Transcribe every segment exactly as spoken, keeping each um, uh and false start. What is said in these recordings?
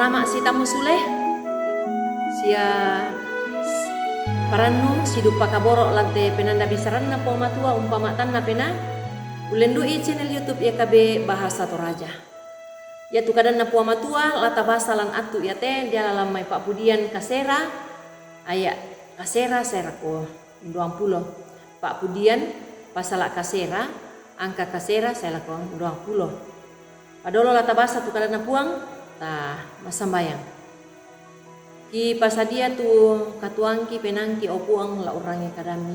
Salama' sitammu sule, sia parannu sidupa kaboro' lan te penanda bisaranna Puang Matua umpama tanna penaa, ullendu'i channel YouTube Y K B Bahasa Toraja. Iatu kadanna Puang Matua la tabasa lan attu iate diala lan mai Pa'pudian kasera, aya' kasera sae lako duangpulo. Pa'pudian pasala' kasera, angka kasera sae lako duangpulo. Padolo la tabasa tu kadanna Puang, ta massambayang. Kipasadia tu katuoangki penaangki, o Puang, la urrangi kadammi.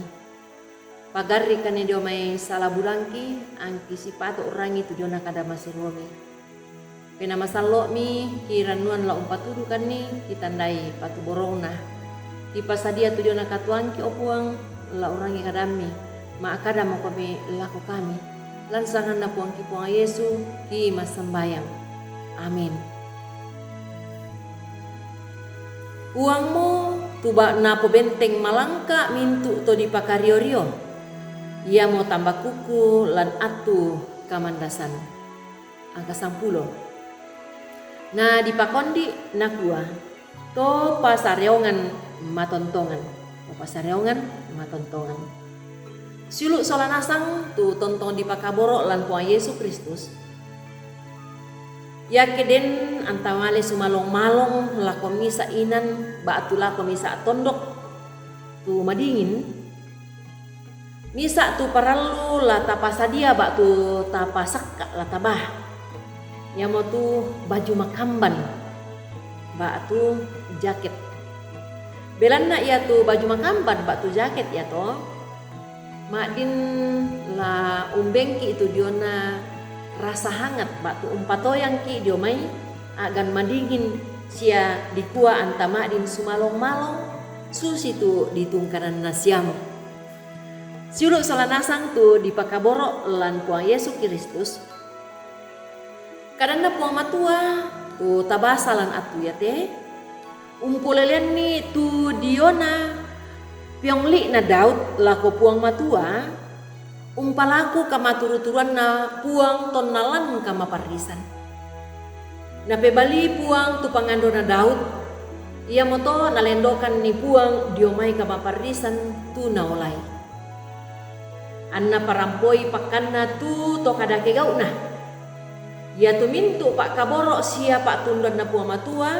Pagarri'kanni dio mai sala budangki, angki sipato' urrangi tu diona kada maseromi. Penaa masallo'mi kirannuan la umpatudukanni, kitandai patuborongna. Kipasadia tu diona katuoangki, o Puang, la urrangi kadammi, ma'kada makomi lako kami. Lan sanganna Puangki Puang Yesu ki massambayang. Amin. Puangmo tu ba-, napobenteng malangka' mintu' to dipakario-rio, iamo tambakukku lan attu kamandasan. Angka sampulo. Na dipakondi' nakua, to pasareongan matontongan. To pasareongan matontongan. Siulu' sola nasang tu tontong dipakaboro' lan Puang Yesu Kristus. Iake den anta male sumalong-malong lako misa' inan ba'tu lako misa' tondok tu madingin, misa' tu parallu la tapasadia ba'tu tapasakka' la tabaa, iamotu baju makamban ba'tu jaket. Belanna iatu baju makamban ba'tu jaket iato, ma'din la umbengki' tu diona rasa hangat ba'tu umpatoyangki' dio mai a'gan madingin sia dikua anta ma'din sumalong-malong, susitu ditungkananna siamo. Siulu' sola nasang tu dipakaboro' lan Puang Yesu Kristus. Kadanna Puang Matua tu tabasa lan attu iate, umpoleleanni tu diona peongli'na Daud lako Puang Matua, umpalaku kamaturu-turuanna Puang tonna lan kamaparrisan. Napebalii Puang tu pangandona Daud, iamoto nalendokanni Puang dio mai kamaparrisan tu naolai. Anna parampoi pakkanna tu to kadake gau'na. Iatu mintu' pa'kaboro' sia pa'tunduanna Puang Matua,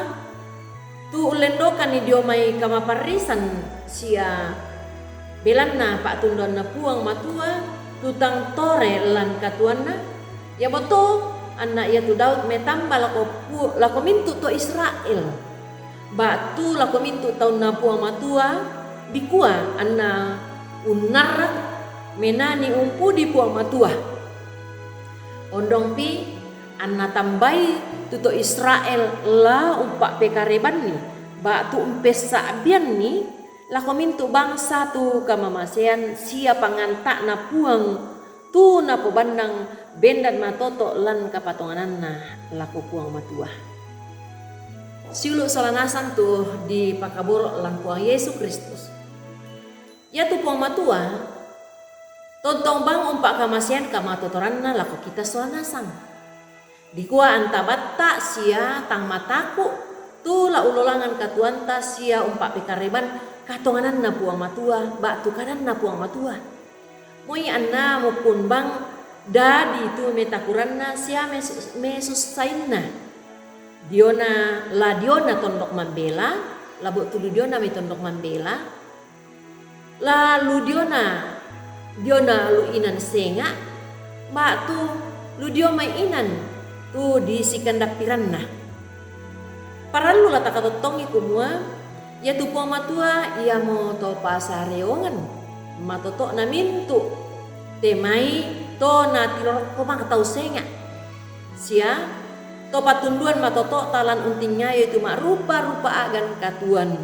tu ullendokanni dio mai kamaparrisan sia belanna pa'tunduanna Puang Matua, tu tang tore lan katuoanna, iamoto anna iatu Daud metamba lako pu-, lako mintu' to Israel. Ba'tu lako mintu' taunna Puang Matua, dikua anna unnarrak menani umpudi Puang Matua. Ondongpi anna tambai tu to Israel la umpa'pekarebanni, ba'tu umpessa'bianni lako mintu' bangsa tu kamamasean sia panganta'na Puang, tu napobannang bendan matoto' lan kapatongananna lako Puang Matua. Siulu' sola nasang tu dipakaboro' lan Puang Yesu Kristus. Iatu Puang Matua tontong bang umpa'kamasean kamatotoranna lako kita sola nasang. Dikua anta batta' sia tang mataku', tu la ulolangan katuoanta sia umpa'pekareban katongananna Puang Matua, ba'tu kadanna Puang Matua. Moi anna mukkun bang dadi tu metakuranna sia mesu-, mesussainna. Diona, la diona tondok mambela, la bu'tu lu diona mai tondok mambela, la lu diona, diona lu inan senga', ba'tu lu dio mai inan tu disikandappiranna. Parallu la takatottongi kumua, iatu Puang Matua iamo to pasareongan matoto'na mintu', te mai to natirorokko maka tau senga', sia to patunduan matoto'ta lan untingayoi tu ma'rupa-rupa a'gan katuoan,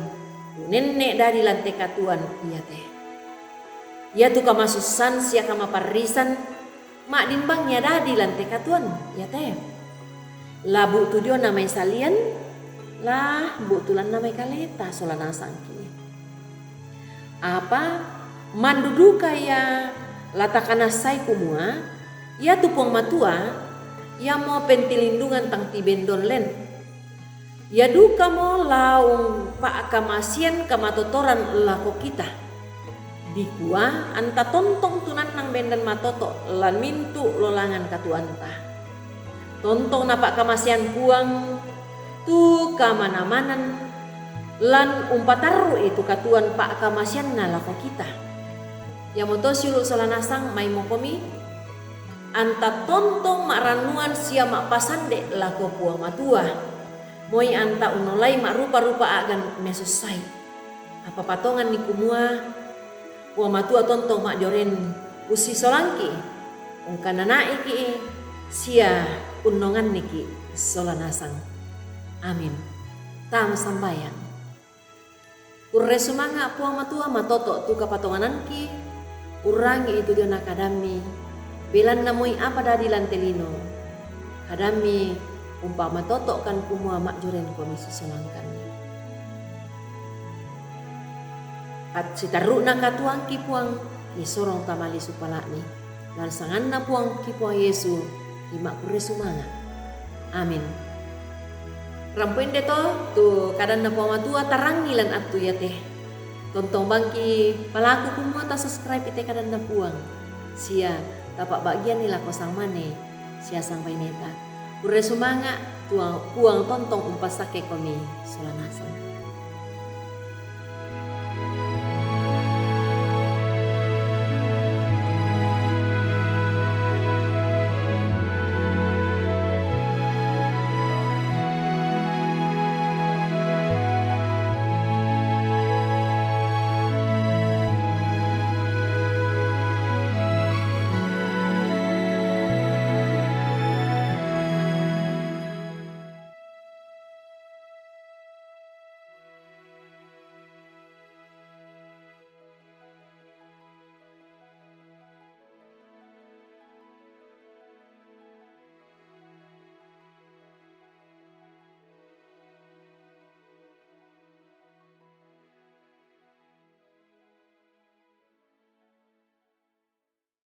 tu nenne' dadi lan te katuoan iate. Iatu kamasussan sia kamaparrisan ma'din bang ia dadi lan te katuoan iate. La bu'tu diona mai salian, la bu'tu lanna mai kaleta sola nasangki. Apa mandu duka ia la takanassai kumua, iatu Puang Matua iamo pentilindungan tang tibendon len. Ia dukamo laung pa'kamasean kamatotoran lako kita. Dikua anta tontong tunannang bendan matoto' lan mintu' lolangan katuoanta. Tontong napa'kamasean Puang tu kamanamanan, lan umpatarru'i tu katuoan pa'kamaseanNa lako kita. Iamoto siulu' sola nasang maimokomi, anta tontong ma'rannuan sia ma'pasande' lako Puang Matua, moi anta unnolai ma'rupa-rupa a'gan mesussai. Apa patonganni kumua, Puang Matua tontong ma'joren ussisolangki, ungkanana'iki sia unnonganniki sola nasang. Amin. Tama sambayang. Kurre sumanga' Puang Matua matoto' tu kapatonganangki, urrangi'i tu diona kadammi, belanna moi apa dadi lan te lino, kadammi umpamatoto'kan kumua ma'jorenkomi sisolangkanni. Kat-, sitarru'na katuoangki Puang, kisorong tama lisu pala'mi. Lan sanganNa Puangki Puang Yesu, kima'kurre sumanga'. Amin. Rampo inde to tu kadanNa Puang Matua tarangi lan attu iate. Tontong bangki palaku kumua tasubscribe ite kadanNa Puang, sia tapa'ba'gianni lako sangmane sia sangbaineta. Kurre sumanga', Tuang, Puang tontong umpassakkekomi sola nasang.